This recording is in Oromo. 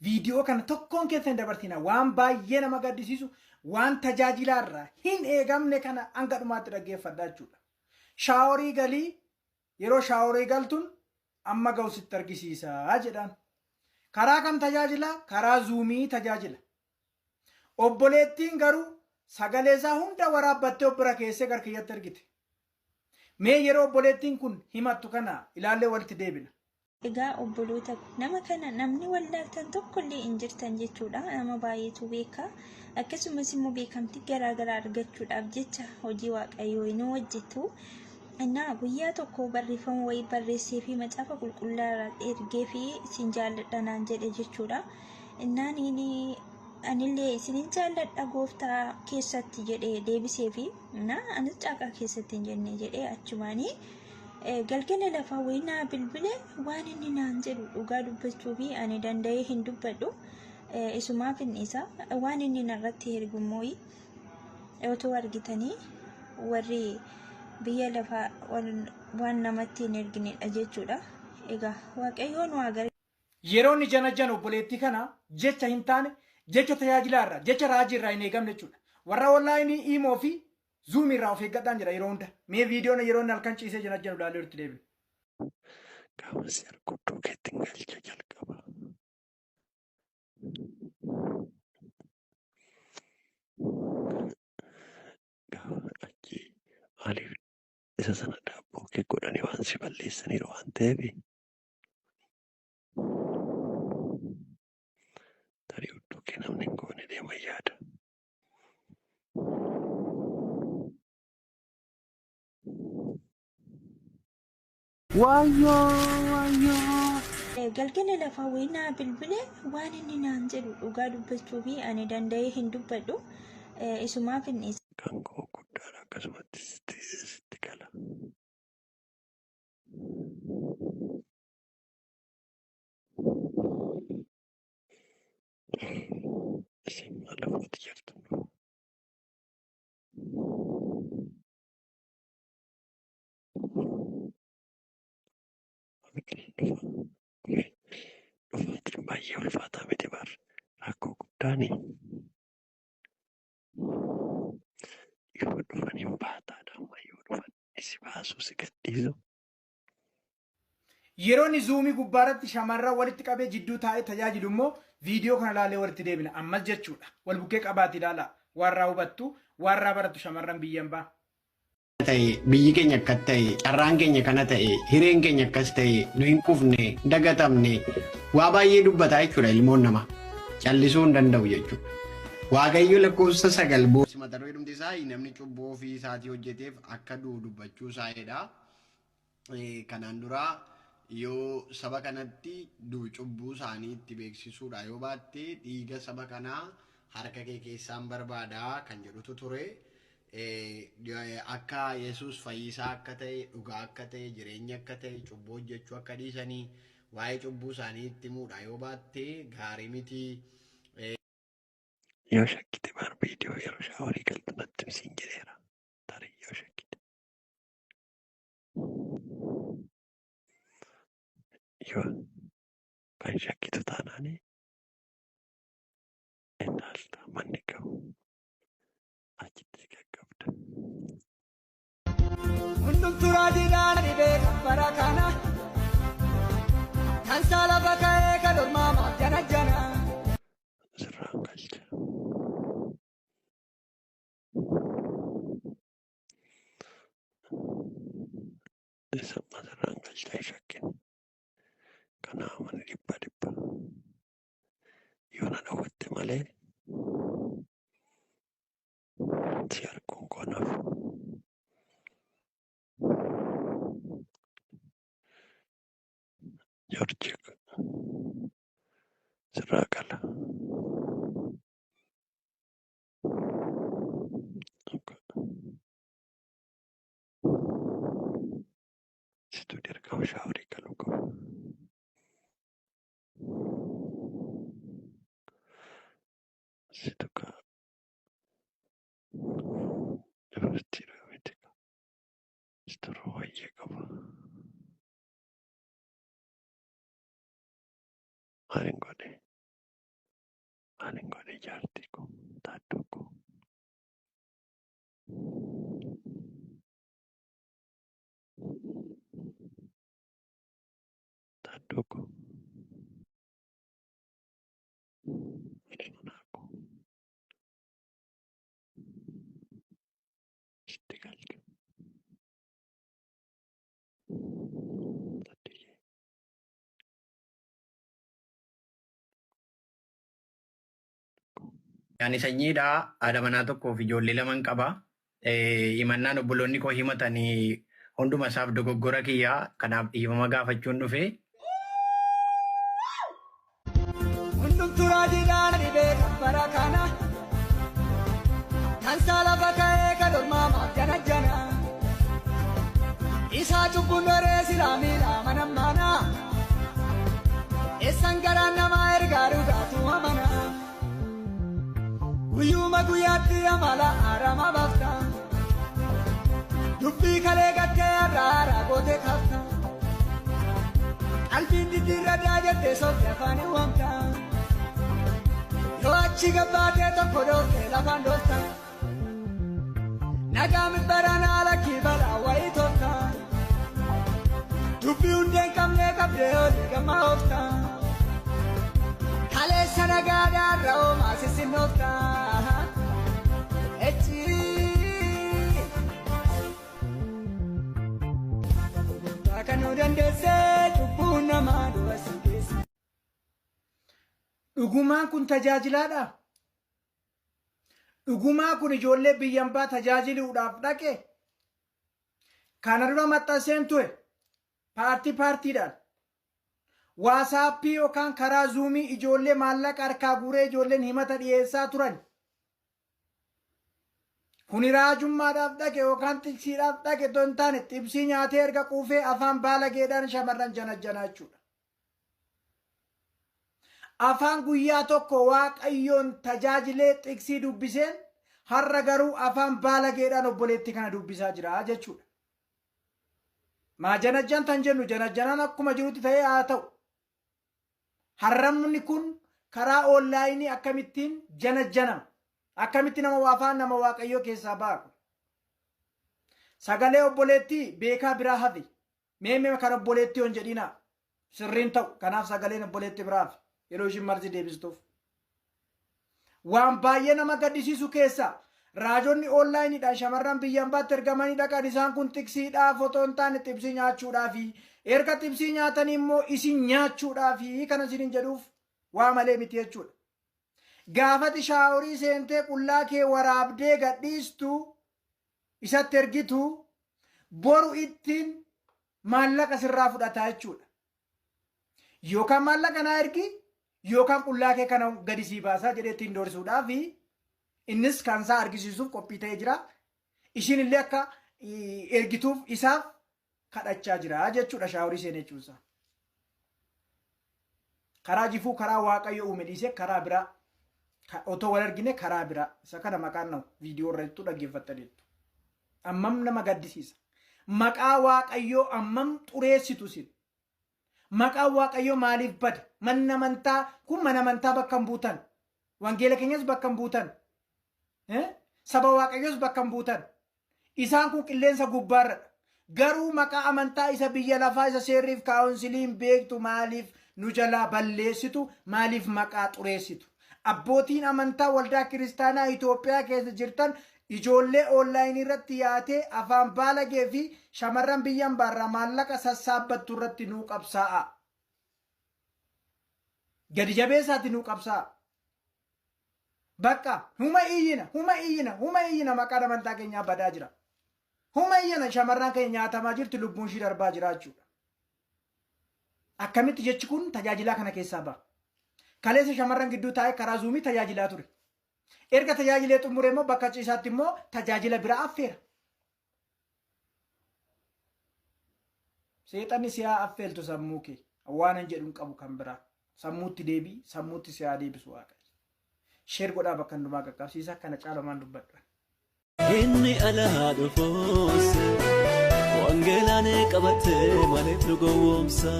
Viidiyoo kana tokkoon keessa hin dabarsinaa. Waan baay'ee nama gaddisiisu, waan tajaajilaarraa hin eegamne kana hanga dhumaatti dhaggeeffadhaa jechuudha. Shaaworii galii, yeroo shaaworii galtun amma ga'u sitti argisiisa jedhaan. Karaa kam tajaajila? Karaa zuumii tajaajila. Obboleettiin garuu sagalee isaa hunda waraabbattee of bira keessee gara kiyyatti ergite. Mee yeroo obboleettiin kun himattu kana ilaallee walitti deebina. Egaa obboloota ko, nama kana namni wallaaltan tokko illee hin jirtan jechuudha. Nama baay'eetu beeka. Akkasumas immoo beekamtii garaa garaa argachuudhaaf jecha hojii Waaqayyoo hin hojjetu. Innaa guyyaa tokko barreeffama wayii barreessee fi macaafa qulqullaa'aa ergee fi isin jaalladha naan jedhe jechuudha. Innaan inni anillee isinin jaalladha gooftaa keessatti jedhee deebisee fi innaa anis caaqaa keessatti hin jenne jedhee achumaanii galgala lafaa wayii naa bilbile. Waan inni naan jedhu dhugaa dubbachuu fi ani danda'ee hin dubbadhu, isumaaf hin dhiisa. Waan inni narratti ergu immoo otoo argitanii warri biyya lafaa waan namatti hin erginedha jechuudha. Egaa Waaqayyoo nu haa gargaaru. Yeroo inni janajjanu obboleettii kana jecha hin taane, jecha tajaajilaa irraa, jecha raajii irraa hin eegamne jechuudha. Warra onlaayinii iimoo fi zuumii irraa of eeggadhaan jedha yeroo hunda. Mee viidiyoon yeroo inni halkan ciisee janajjanu ilaallee walitti deebina. Gaafa si argu iddoo keetti hin galcha jalqaba. Gaafa achi maaliif isa sana daabboo kee godhanii waan si balleessaniiru waan ta'eef tarii hudduu kee namni hin goone deema yaada. Wayyoo wayyoo. Galgala lafaa wayii naa bilbile. Waan inni naan jedhu dhugaa dubbachuu fi ani danda'ee hin dubbadhu, isumaaf hin dhiisa. Kan koo guddaadha akkasumatti sitti gala. Isin maal lafatti jirtu? Dhufaatiin baay'ee ulfaataa miti bar. Rakkoo guddaani yoo dhufan hin baataadha, amma yoo dhufan si baasuu si gadhiisu. Yeroo inni zuumii gubbaa irratti shamarran walitti qabee jidduu taa'ee tajaajilu immoo viidiyoo kana ilaalee walitti deebina ammas jechuudha. Wal bukkee qabaati ilaalaa. Warraa hubattu, warraa barattu shamarran biyyan baa. Ta'e biyyi keenya akkas ta'e, carraan keenya kana ta'e, hireen keenya akkas ta'e, nu hin kufne, dagatamne, waa baay'ee dubbataa jechuudha. Ilmoon namaa callisuu hin danda'u jechuudha. Waaqayyo lakkoofsa 9 Mata duree dhumti isaa namni cubbuu ofii isaatii hojjeteef akka du'u dubbachuu isaa'edha. Kanaan dura yoo saba kanatti cubbuu isaanii itti beeksisuudha yoo baatte, dhiiga saba kanaa harka kee keessaan barbaada kan jedhutu ture. Akka Yesuus fayyisaa akka ta'e, dhugaa akka ta'e, jireenya akka ta'e, cubbuu hojjechuu akka dhiisanii waa'ee cubbuu isaanii itti himuudha yoo baatte gaarii miti. Yoo shakkite bar viidiyoo yeroo shaaworii galtu natti himsiin jedheera. Tarii yoo shakkite. Yoo kan shakkitu taanaani ilaalta manni qabu achitti si qaqqabda. Hundumtuu raajiidhaan dhibee kan bara kana. Kan saala ka'ee kan ormaa maaf jana jana. Sirraan galcha. Isa asirraan galcha hin shakkin. Kana amani dhibba dhibba. Yoo na dhowwatte malee si arguun koo nafu. Joorji sirraa gala. Situ dirqama shaaworii galuu qaba. Situ ka dubartii miti ka. Situ baay'ee qaba. Maal hin godhe? Maalin godhe jaartii koo taadduu koo. Taadduu koo. Haadha manaa koo. Sitti galchu. Taaddiyee. Ani sanyiidha. Haadha manaa tokkoof ijoollee laman qaba. Himannaan obboloonni koo himatanii hunduma isaaf dogoggora kiyyaa kanaaf dhiifama gaafachuun dhufe. Hundumtuu raajiidhaan dhibee kan bara kana. Kan saala ka'ee kan ormaa maaf jana jana. Isaa cubbuun doree silaa miila mana mana. Eessan garaan namaa ergaa dhugaatu amana. Guyyuma guyyaatti amala haaramaa baafta. Dubbii kalee gattee har'a haaraa gootee kaafta. Qalbiin diddiirra jettee soofte afaan hin waamta. Yoo achi gabbaatee tokko dhoofte lafaan dhoofta. Nagaa mibbaranaa lakkii balaa wayii toofta. Dubbii hundee hin qabne qabdee olii gammaa oofta. Kaleessa nagaadhaan ra'oo sissinnoofta. Echii. Kan nu dandeessee cubbuun namaa du'a si keessa. Dhugumaan kun tajaajilaadha. Dhugumaa kun ijoollee biyyan baa tajaajiluudhaaf dhaqe. Kana dura maxxanseen ture. Paartii paartiidhaan. WhatsAppii yookaan karaa Zoomii ijoollee maallaqa harkaa guuree ijoolleen himata dhiyeessaa turan. Kuni raajummaadhaaf dhaqe yookaan xiqsiidhaaf dhaqe otoo hin taane xibsii nyaatee erga quufee afaan baalageedhaan shamarran janajjanaa jechuudha. Afaan guyyaa tokko Waaqayyoon tajaajilee xiqsii dubbiseen har'a garuu afaan baalageedhaan obboleettii kana dubbisaa jira jechuudha. Maa janajjan tan jennu janajjanaan akkuma jirutti ta'ee haa ta'u. Harramni kun karaa onlaayinii akkamittiin janajjanama? Akkamitti nama afaan nama Waaqayyoo keessaa ba'a kun? Sagalee obboleettii beekaa biraa hafe. Mee mee kan obboleettii hon jedhinaa. Sirriin ta'u. Kanaaf sagaleen obboleettii biraa hafe. Yeroo ishiin marzi deebistuuf. Waan baay'ee nama gaddisiisu keessaa raajonni onlaayiniidhaan shamarran biyya ambaatti ergamanii dhaqan isaan kun xiqsiidhaaf otoo hin taane xibsii nyaachuudhaafi erga xibsii nyaatanii immoo isin nyaachuudhaafi kana isinin jedhuuf waa malee miti jechuudha. Gaafati shaaworii seentee qullaa kee waraabdee gadhiistu isatti ergitu boru ittiin maallaqa sirraa fudhataa jechuudha. Yookaan maallaqa naa ergi yookaan qullaa kee kana gadi sii baasaa jedhee ittiin doorsisuudhaaf innis kan isaa argisiisuuf qophii ta'ee jira. Ishiin illee akka ergituuf isaaf kadhachaa jira jechuudha shaaworii seenee jechuunsaa. Karaa jifuu karaa Waaqayyo uume dhiisee karaa biraa otoo wal argine karaa biraa isa kana maqaan na'u viidiyoo irratti dhaggeeffattaniittu. Ammam nama gaddisiisa. Maqaa Waaqayyoo ammam xureessitu isin. Maqaan Waaqayyoo maaliif bada? Manni amantaa kun mana amantaa bakka hin buutan. Wangeela keenyas bakka hin buutan. Saba Waaqayyoos bakka hin buutan. Isaan kun qilleensa gubbaarradha. Garuu maqaa amantaa isa biyya lafaa isa seerriif kaawunsiliin beektu maaliif nu jalaa balleessitu maaliif maqaa xureessitu? Abbootiin amantaa waldaa kiristaanaa Itoophiyaa keessa jirtan ijoollee onlaayinii irratti yaatee afaan baalagee fi shamarran biyya ambaarraa maallaqa sassaabbattu irratti nuu qabsaa'a. Gadi jabeessaatti nuu qabsaa'a. Bakka huma iyyina huma iyyina huma iyyina maqaan amantaa keenyaa badaa jira. Huma iyyina shamarran keenya nyaatamaa jirti lubbuun ishii darbaa jira jechuudha. Akkamitti jechi kun tajaajilaa kana keessaa ba'a? Kaleessa shamarran gidduu taa'ee karaa Zoomii tajaajilaa ture. Erga tajaajilee xumure immoo bakka ciisaatti immoo tajaajila biraa affeera. Seexanni si haa affeeltu sammuu kee. Waan hin jedhu hin qabu kan biraa. Sammuutti deebii, sammuutti si haa deebisu Waaqayyo. Share godhaa bakka hundumaa qaqqabsiisa kana caalamaan dubbadha. Inni alaa dhufuus wangeelaan qabatee maaliif nu gowwoomsa?